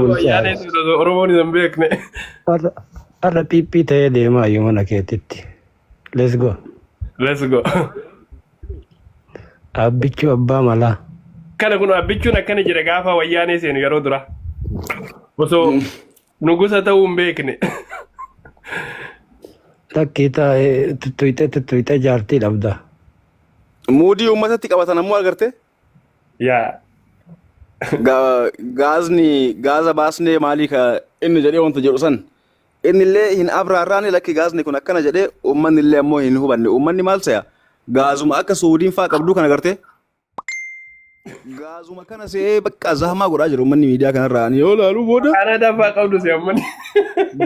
Wayyaanee Bulchaa. Oromoon hin beekne. Har'a har'a piippii ta'ee deemaa iyyuu mana keetitti. Let's go. Let's go. Abbichuu abbaa malaa. Kana kun abbichuun akkana jira gaafa wayyaanee seenu yeroo dura. Osoo nugusa ta'uu hin beekne. Lakkii taa'ee tuttuqxee tuttuqxee jaartii dhabda. Muudii uummatatti qabatan ammoo agartee? Yaa. Gaazni gaaza baasnee maalii ka inni jedhee wanta jedhu san inni illee hin abraarraani, lakki gaazni kun akkana jedhee uummanni illee ammoo hin hubanne. Uummanni maal se'a? Gaazuma akka Suudiin faa qabduu kana agartee, gaazuma kana se'ee bakka zahmaa godhaa jiru uummanni miidiyaa kanarraa. Ani yoo laalu booda Kaanaadaa fa'aa qabdu si ammanni.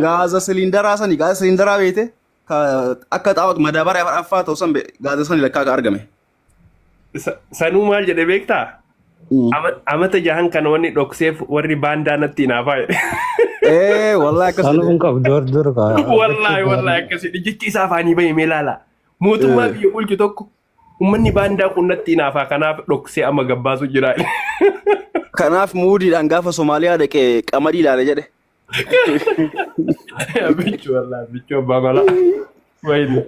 Gaaza siliindaraa sani, gaaza siliindaraa beete, ka akka xaa'oo madaabara afaa ta'u san, gaaza sani lakkaa ka argame. Sanuu maal jedhe beektaa? Amata jahan kana wanni dhokseef warri baandaa natti hinaafaa jedhe. Ee, wallahi akkas Sanuu jedhe. hin qabdu warri dur kaa. Wallaahi, wallaahi akkasi jechi isaa afaanii bahe. Mee ilaala. Mootummaa biyya bulchu tokko uummanni baandaa kun natti hinaafaa, kanaaf dhoksee amma gabbaasu jira. Kanaaf muudiidhaan gaafa Somaaliyaa dhaqee qamadii ilaale jedhe. Bichuu, wallaahi bichuu abbaa malaa. Wayini.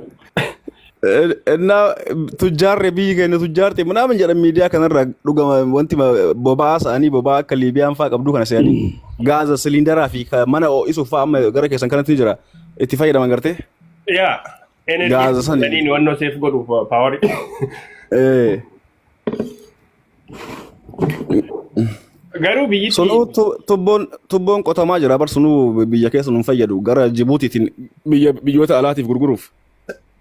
Innaa tujjaarri biyyi keenya tujjaarti ምናምን jedhan miidiyaa kanarra dhugama. Wanti boba'aa sa'anii boba'aa akka Liibiyaan fa'aa qabduu kana se'anii gaaza siliindaraa fi ka mana ho'isuuf fa'aa amma gara keessan kanatti ni jira itti fayyadaman gartee. Yaa. Energy Gaaza sani. Saniin wannoo seef godhuuf powerii. Garuu biyyittii Sunuu tubboon qotamaa jira bar. Sunuu biyya keessa nun fayyadu, gara Jibuutiitiin biyya biyyoota alaatiif gurguruuf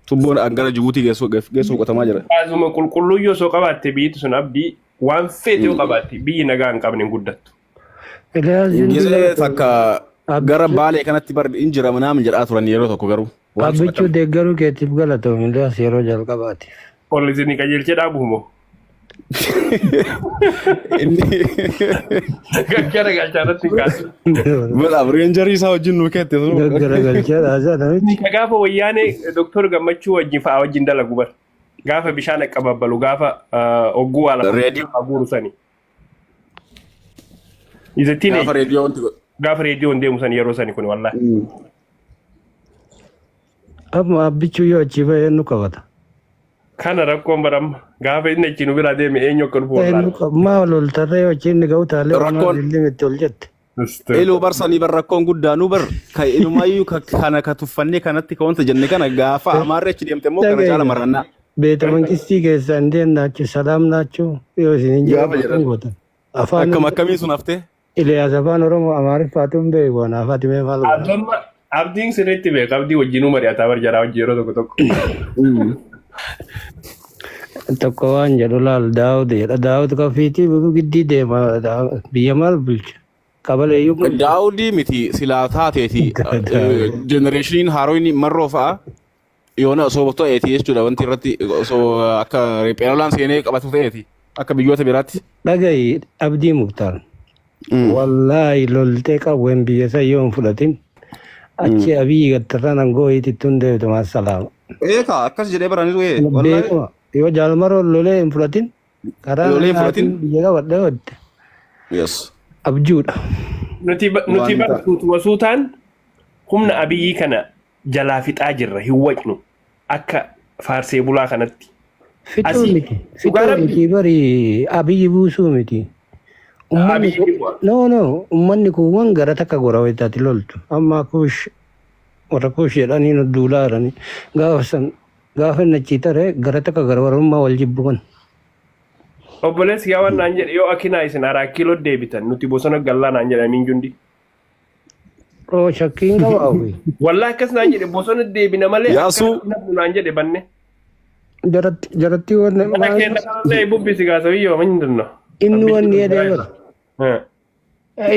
tubboon gara Jibuutii geessuuf qotamaa jira. Gaazuma qulqulluu yoo osoo qabaatte biyyi sun, abdii waan feete yoo qabaatte, biyyi nagaa hin qabne hin guddattu. Eliyaas Gizee takka gara Baalee kanatti bar in jira ምናምን jedhaa turan yeroo tokko garuu. Waan sun Abbichuu deeggaruu keetiif galatoom Eliyaas yeroo jalqabaatiif. Ol isin qajeelchee dhaabu moo? Inni Gaggara galchaa irratti hin kaasu. Balaaf reenjarii isaa wajjin nu keette sun. Gaggaragalchaa dhaasaa namichi. Ka gaafa wayyaanee Doktor Gammachuu wajjin fa'aa wajjin dalagu bar. Gaafa bishaan akkababbalu, gaafa ogguu waa lafa Reediyoo. haguuru sani. Is a teenage. Gaafa reediyoo wanti godhu. Gaafa reediyoon deemu sani, yeroo sani kun wallaahi. Amma abbichuu yoo achii ba'e eenyu qabata? Kana rakkoon baramma. Gaafa inni achi nu biraa deeme eenyu akka dhufu Eenyu wallaahi. qaba? Maa loltarree yoo achi inni ga'u taalee Rakkoon- itti ol jette. Iluu barsanii bar, rakkoon guddaa nu bar ka inumayyuu kana ka tuffannee kanatti ka wanta jenne kana gaafa amaarri achi deemte immoo kana caala marannaa. ቤተ መንግስtii keessa እንዴት ናችሁ ሰላም ናችሁ yoo isin hin Gaafa jedhan. gootan. Afaan Akkam akkamii sun haftee? Iliyaas afaan Oromoo Amaariffaatu hin beeku, anaaf ati mee maal godha? Abdamma abdiin sirriitti beeka. Abdii wajjinuu mari'ataa bar jaraa wajjin yeroo tokko tokko. Tokko waan jedhu laal, Daawud jedha. Daawud kafiitii giddii deema, biyya maal bulcha? Qabaleeyyuu bulcha. Daawudii miti silaa taateeti generationiin haaroonni marroo fa'a yoona osoo ta'eeti jechuudha, wanti irratti osoo akka riphee lolaan seenee qabatu ta'eeti akka biyyoota biraatti. Dhagayi Abdii Muktaar. Wallaahi loltee qawween biyya isa yoo hin fudhatin achi Abiyyi gattarraan aangoo wayiitti hin deebitu, maasalaama. Eekaa akkas jedhee baraniiru ee wallaahi. Beekuma yoo jaalmaroon lolee hin fudhatin karaa Lolee hin fudhatin. nagaatiin biyya qabadhee wadde Yes. abjuudha. Nuti Waan bar suutuma suutaan humna Abiyyii kana jalaa fixaa jirra, hin wacnu akka faarsee bulaa kanatti. Fixuu miti. Dhugaa Fixuu Rabbi. miti bari, Abiyyi buusuu miti. Ummanni Abiyyi bu'a. No, no, ummanni kuuwwan gara takka gora wayitaati loltu. Amma Kuush, warra Kuush jedhanii nu duulaa jiranii. Gaafa san gaafa inni achii tare gara takka gara warrummaa wal jibbu kun. Obboleessi yaa waan naan jedhe, yoo akinaa isin araa kiiloo deebitan nuti bosona gallaa naan jedhe Amiin Jundi. Oo, shakkiin qaba ofi. Wallaahi akkas naan jedhe, bosona deebina malee Yaasuu. akka nafnu naan jedhe banne. Jaratti jaratti wanni Mana keenya kanallee bubbisi gaasawiyyoo ምንድን ነው? Inni wanni jedhee bara.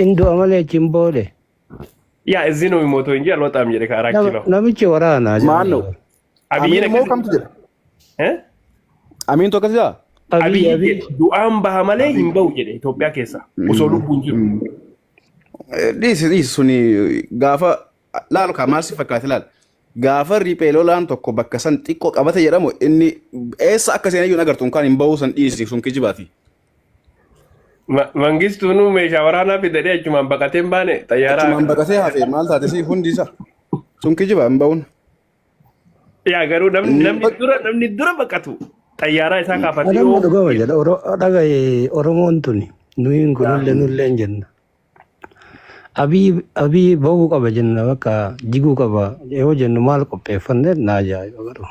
Inni du'a malee achi hin boode. ያ እዚህ ነው የሚሞተው እንጂ አልወጣም jedhe ከአራት ኪሎ። Namichi waraanaa jira. Maanno. Abiyyiin Amiin immoo akkas kamtu jedha? Eh? Amiintu akkas jedhaa? Abiyyi Abiyyi Abiyyi. jedhe du'aan baha malee hin bahu jedhe Itoophiyaa keessa osoo lubbuun jiru. Dhiisi, dhiisi, suni gaafa laalu kaa maal si fakkaate laal. Gaafa riphee lolaan tokko bakka san xiqqoo qabate jedhamu inni eessa akka seenayyuu hin agartu, kan hin bahuu san dhiisi, sun kijibaati. Mangistuunuu meeshaa waraanaa fidadhee achumaan baqatee hin baane xayyaaraa. Achumaan baqatee hafe maal taate si hundi isaa. Sun kijiba hin ba'uun. Yaa, garuu namni dura baqatu xayyaaraa isaa kaafatee Adamma yoo dhugama jedha. Dhagaye, Oromoon tuni nuyin kunillee nullee hin jenna. Abii bahuu qaba jenna, bakka jiguu qaba yoo jennu maal qopheeffanne na ajaa'iba garuu.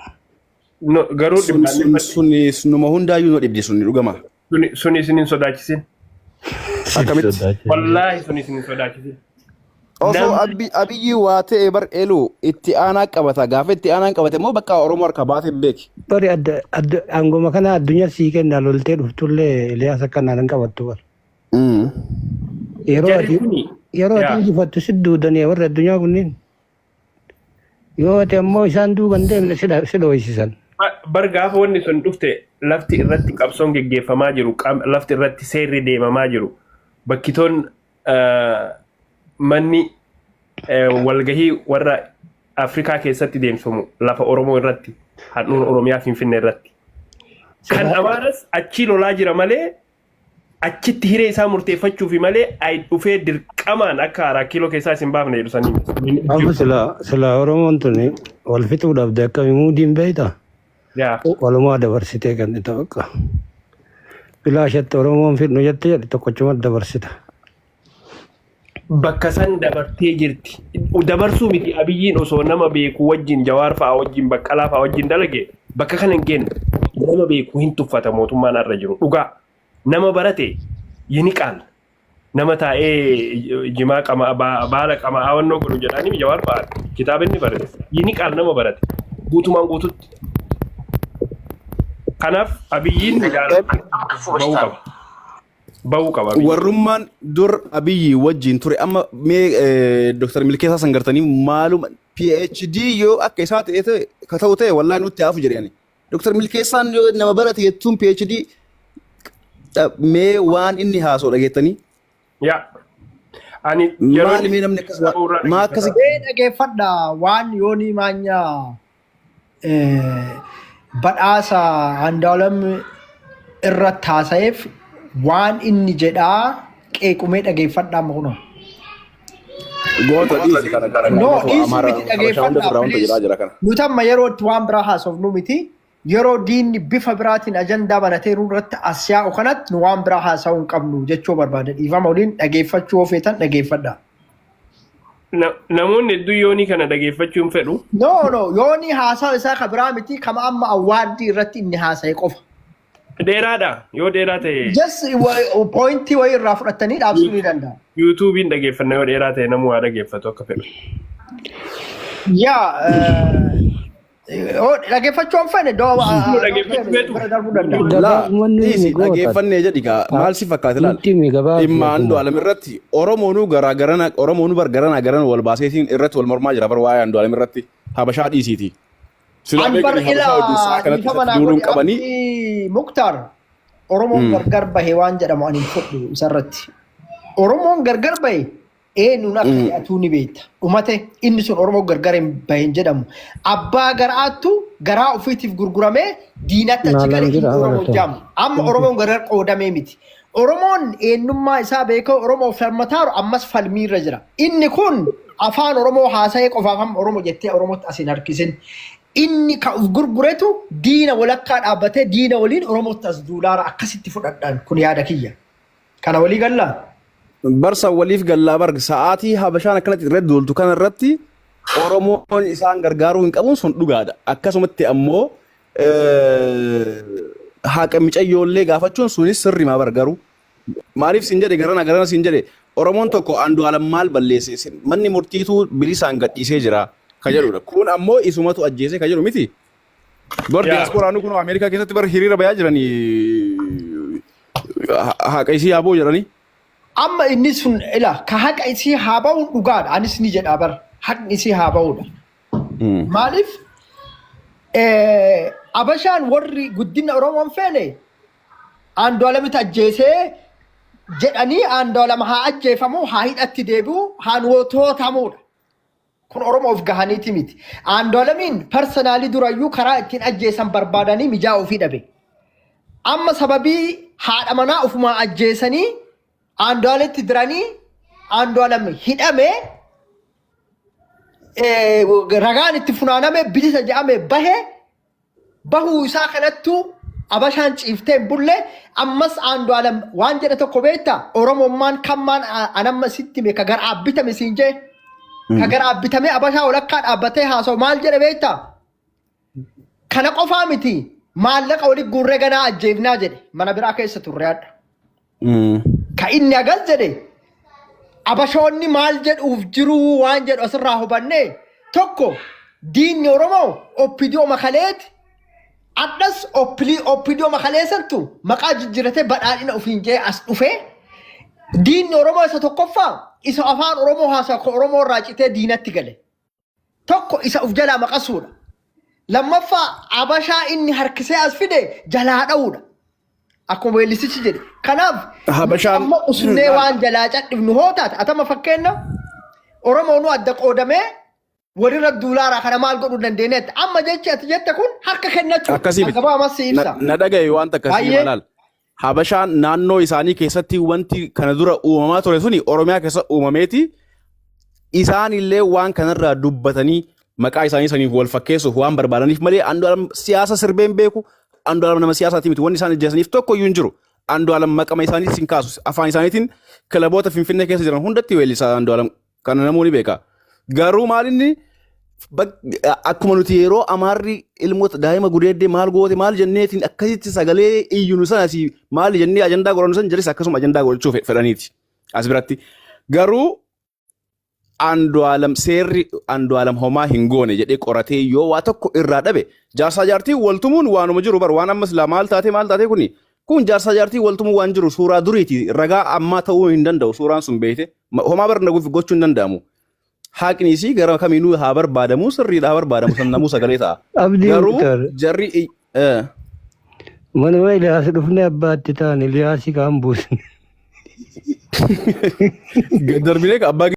No, garuu Sun dhibbaan sun sun sunuma hundaayyuu nu dhibdi sun dhugama. Suni isin hin sodaachisin. Akkamitti? Wallaahi suni isin hin sodaachisin. Osoo Abiyyi waa ta'e bar elu itti aanaa qabata, gaafa itti aanaan qabate immoo bakka Oromoo harka baatee beeki. Bari adda adda aangoma kana addunyaa sii kenna, loltee dhuftullee Iliyaas akkanaan hin qabattu bar. Yeroo Jarri ati kuni yeroo ati injifattu si duudanii warri addunyaa kunniin. Yoo ati ammoo isaan duuban deemne si dho'isisan. Bar gaafa wanni sun dhufte lafti irratti qabsoon geggeeffamaa jiru, lafti irratti seerri deemamaa jiru, bakkitoon manni walgahii warra Afrikaa keessatti deemsifamu lafa Oromoo irratti, handhuura Oromiyaa Finfinnee irratti. Kan Amaaras achii lolaa jira malee, achitti hiree isaa murteeffachuufi malee, ay dhufee dirqamaan akka Araa Kiiloo keessaa isin baafne jedhu sanii Amma sila Oromoon tuni wal fixuu dhabde akkami muudiin beektaa? Yaa. Walumaa dabarsitee kennite bakka. Bilaashatti Oromoon fidnu jette jedhe tokkochuma dabarsita. Bakka san dabartee jirti. Dabarsuu miti, Abiyyiin osoo nama beeku wajjin, Jawaar fa'aa wajjin, Baqqalaa fa'aa wajjin dalage bakka kana hin geenye. Nama beeku hin tuffata mootummaan har'a jiru. Dhugaa. Nama barate yiniqaal. Nama taa'ee jimaa qama baala qama'aa wannoo godhu jedhanii Jawaar fa'aa kitaaba inni barate. Yiniqaal nama barate. Guutumaan guututti. Kanaaf Abiyyiin bahuu qaba. Bahuu qaba Abiyyiin. Warrummaan dur Abiyyi wajjin ture amma mee Dr. Milkeessaa san gartanii maaluma PhD yoo akka isaa ta'e ta'e ka ta'u ta'e wallaahi nutti haafu jedhani. Dr. Milkeessaan yoo nama barate jettuun PhD mee waan inni haasoo dhageettanii Yaa. Ani yeroo maali mee namni akkas maa akkasi Mee dhageeffadha waan yoonii maanyaa badhaasa Andu'aalam irratti haasa'eef waan inni jedhaa qeequmee dhageeffadha amma kunoo. Goota dhiisi kana kana. No, dhiisi Amaara miti, Habashaa hunda dhageeffadha firraa hunda please. jedhaa jira kana. Nuti amma yeroo itti waan biraa haasofnu miti. Yeroo diinni bifa biraatiin ajandaa banatee nurratti as yaa'u kanatti nu waan biraa haasa'uu hin qabnu jechuu barbaada. Dhiifama waliin, dhageeffachuu yoo feetan dhageeffadha. Namoonni hedduu yoonii kana dhageeffachuu hin fedhu. No, yooni haasaa isaa ka biraa miti, kama amma award irratti inni haasa'e qofa. Dheeraadha. Yoo dheeraa ta'e Just point wayii irraa fudhatanii dhaabsuu ni danda'a. YouTubeiin dhageeffanna, yoo dheeraa ta'e namuu haa dhageeffatu akka fedhu. Yaa, dhageeffachuu hin fedhe doo Dhageeffachuu feetu. bira darbuu danda'a. Laa Gabaabummaan dhiisi goota. dhageeffannee jedhi gaa maal si fakkaate laal. Nutti himi gabaabaa. Dhimma Andu'aalam irratti Oromoonuu garaa garana, Oromoonuu bar garanaa garana wal baaseetiin irratti wal mormaa jira bar waa'ee Andu'aalam irratti Habashaa dhiisiiti. Silaa An bar beekanii Habashaa wajjin sa'a ilaa kanatti dhiifama isatti naa duuluun godhi qabanii. Abdii Muktaar, Oromoon gargar bahe waan jedhamu ani hin fudhu isarratti. Oromoon gargar bahe eenyuun akka jedhatu ni beekta. Dhumate inni sun Oromoo gargar hin bahin jedhamu. Abbaa garaattu garaa ofiitiif gurguramee diinatti achi Naalaan gale inni jira Oromoo amanata. jedhamu. Amma Oromoon gargar qoodamee miti. Oromoon eenyummaa isaa beekoo Oromoo falmataaru ammas falmiirra jira. Inni kun afaan Oromoo haasa'ee qofaaf amma Oromoo jettee Oromootti as hin harkisin. Inni ka uf gurguretu diina walakkaa dhaabbatee diina waliin Oromootti as duulaara, akkasitti fudhadhaan kun yaada kiyya. Kana walii gallaa? Barsa waliif gallaa bar, sa'aatii Habashaan akkanatti irratti duultu kana irratti Oromoon isaan gargaaruu hin qabuun sun dhugaadha. Akkasumatti ammoo haqa micayyoollee gaafachuun sunis sirrimaa bar garuu. Maaliif siin jedhe, garana garana siin jedhe, Oromoon tokko Andu'aalam maal balleesse, manni murtiituu bilisaan gadhiisee jira ka jedhudha. Kun ammoo isumatu ajjeese ka jedhu miti. Bar diyaaspooraan kun Ameerikaa keessatti bar hiriira bayaa jiranii haqa isii yaaboo jedhanii. Amma inni sun ila ka haqa isii haa ba'uun dhugaadha. Anis ni jedha bar, haqni isii haa ba'uudha. Maaliif Abashaan warri guddina Oromoon feene Andu'aalamitti ajjeesee jedhanii Andu'aalam haa ajjeefamu, haa hidhatti deebi'u, haa tootamuudha. Kun Oromoof gahaniiti miti. Andu'aalamiin personally durayyuu karaa ittiin ajjeesan barbaadanii mijaa ofii dhabe. Amma sababii haadha manaa ofumaa ajjeesanii Andu'aaletti diranii Andu'aalem hidhame ragaan itti funaaname bilisa jedhame bahe bahuu isaa kanattu Abashaan ciiftee hin bulle ammas Andu'aalem waan jedhe tokko beekta Oromummaan kammaan anamma sitti hime ka garaa bitame siin jee ka garaa bitame Abashaa walakkaa dhaabbatee haasa'u maal jedhe beekta kana qofaa miti maallaqa walitti guurree ganaa ajjeefnaa jedhe mana biraa keessa turre hadha. Ka inni agas jedhe Abashoonni maal jedhuuf jiruu waan jedhu asirraa hubanne tokko diinni Oromoo OPDO makaleeti adhas OPDO makaleessantu maqaa jijjiiratee badhaadhina ofiin jee as dhufe diinni Oromoo isa tokkoffaa isa afaan Oromoo haasa'a ka Oromoo irraa citee diinatti gale. Tokko isa of jalaa maqasuudha. Lammaffaa Abashaa inni harkisee as fide jalaa dha'uudha. Akkuma weellisichi jedhe. Kanaaf Habashaan amma usnee waan jalaa cadhifnu hoo taate atama fakkeenna Oromoonuu adda qoodamee walirra duulaaraa kana maal godhuu dandeenyetti. Amma jechi ati jette kun harka kennachuudha. Akkasii miti. Gabaabumatti si ibsa. Na dhagaye waan takka si Baay'ee. malaal. Habashaan naannoo isaanii keessatti wanti kana dura uumamaa ture suni Oromiyaa keessa uumameeti. Isaan illee waan kanarraa dubbatanii maqaa isaanii saniif wal fakkeessuuf waan barbaadaniif malee Andu'aalam siyaasa sirbeen beeku Andu'aalam nama siyaasaati miti wanni isaan ijjeessaniif tokko iyyuu hin jiru. Andu'aalam maqama isaaniitiin sin kaasu afaan isaaniitiin kilaboota Finfinnee keessa jiran hundatti weellisaa Andu'aalam kana namuu ni beeka. Garuu maalinni akkuma nuti yeroo amaarri ilmoota daa'ima gudeeddee maal goote maal jenneetiin akkasitti sagalee iyyunu sana asii maal jennee ajandaa godhannu san jaris akkasuma ajandaa godhachuu fedhaniiti as biratti. Garuu Andu'aalam seerri Andu'aalam homaa hin goone jedhee qoratee yoo waa tokko irraa dhabe jaarsaa jaartii waltumuun waanuma jiru bar waan amma silaa maal taate maal taate kuni kun jaarsaa jaartii waltumuu waan jiru suuraa duriiti ragaa ammaa ta'uu hin danda'u suuraan sun beekte homaa bar gochuu hin danda'amu. Haqni isii gara kamiinuu haa barbaadamu sirriidha haa barbaadamu san namuu sagalee ta'a. Abdii Garuu Muktaar jarri manuma Iliyaas dhufne abbaatti ta'an Iliyaasii kaan buusne. Darbinee abbaa